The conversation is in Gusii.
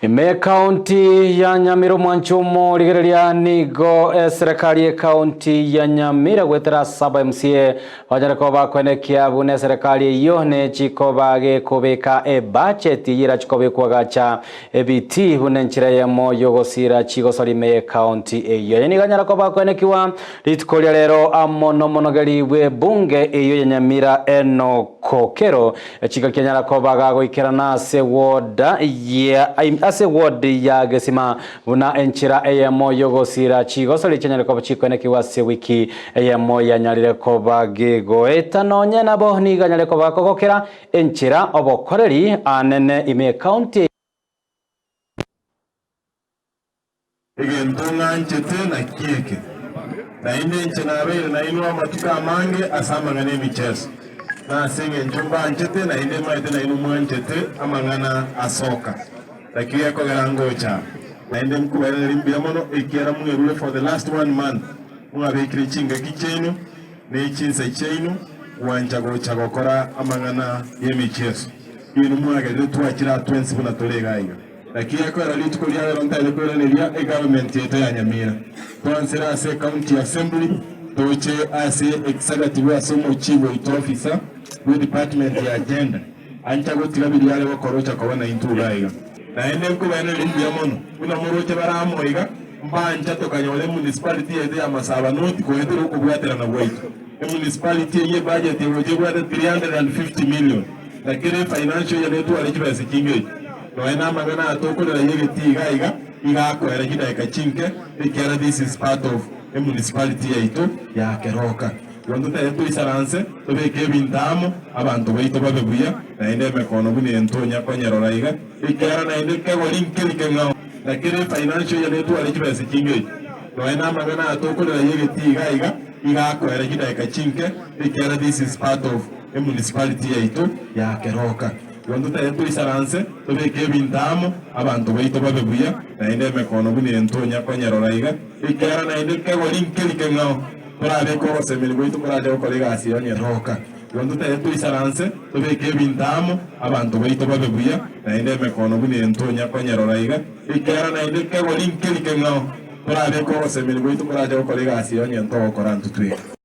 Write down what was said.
Ime ekaunti ya Nyamira omwanchi omorigereria nigo eserekari y'ekaunti ya Nyamira goetera ase aba MCA banyare koba bakoenekia buna eserekari eyio nechikoba gekobeka ebacheti eyio erachi kobekwa gacha ebitii buna enchera eyemo yogosira chigosori ime y'ekaunti eyio. Aya nigo anyare koba akoenekiwa rituko ria rero amo nomonogeri bw'ebunge eyio ya Nyamira Enock Okello Echika kianyara koba gagoikerana ase ward ya ase ward ya Gesima buna enchera eyemo y'ogosira chigosori chianyare koba chikoenekigwa ase wiki eyemo yanyarire koba gegoeta nonye nabo nigo anyare koba gakogokera enchera obokoreri anene ime ecounty Egento ng'anchete nakio eke, naende inche nabeire nainwe amatuko amange ase amang'ana 'emicheso, na ase engencho mbanchete, naende maete nainwe mwanchete amang'ana asoka. Nakio gekogera ngocha aa, naende nkobairaneria mbuya mono, ekiagera mwerure for the last one month, mwabekire chingaki chiaino ne chinsa chiaino gwancha gocha gokora amang'ana y'emicheso. Inwe mwagerire twachire aa twensi buna tore iga iga. Naki gekoera rituko ria rero ntaete koiraneria egovernment yaito ya Nyamira. Twansere ase ecounty assembly toche ase executive ase omochief oito officer bwe department ya gender ancha gotiga biria are gokora ocha koba naintwe iga iga. Naende nkobairaneria mbuya mono buna moroche bare amo iga mbancha tokanyora emunicipality yaito ya Masaba North koetera okobwaterana gwaito. Emunicipality eyio ebudget egocha ebwate 350 million na kera efinancial year netware chibesa chinge echi. Nonya namang'ana aya tokorera y'egetii iga iga, iga akoera chidaeka chinke, ekiagera this is part of emunicipality yaito ya Keroka. Igo ntotebe toisaranse, tobeke ebinto amo, abanto baito babe buya, naende emekono buna entonya konyerora iga, ekiagera naende kegori nkeri keng'ao, na kera efinancial year netware chibesa chinge echi. Nonya namang'ana aya tokorera y'egetii iga iga, iga akoera chidaeka chinke, ekiagera this is part of emunicipality yaito ya Keroka. Igo ntotebe toisaranse, tobeke ebinto amo, abanto baito babe buya, naende emekono buna entonya konyerora iga, ekiagera naende kegori nkeri keng'ao torabeke ogosemeria gwaito korache gokora egasi eye onye roka. Igo ntotebe toisaranse, tobeke ebinto amo, abanto baito babe buya, naende emekono buna entonya konyerora iga, ekiagera naende kegori nkeri keng'ao torabeke ogosemeria gwaito korache gokora egasi eye onye ntogokora intwe tweka.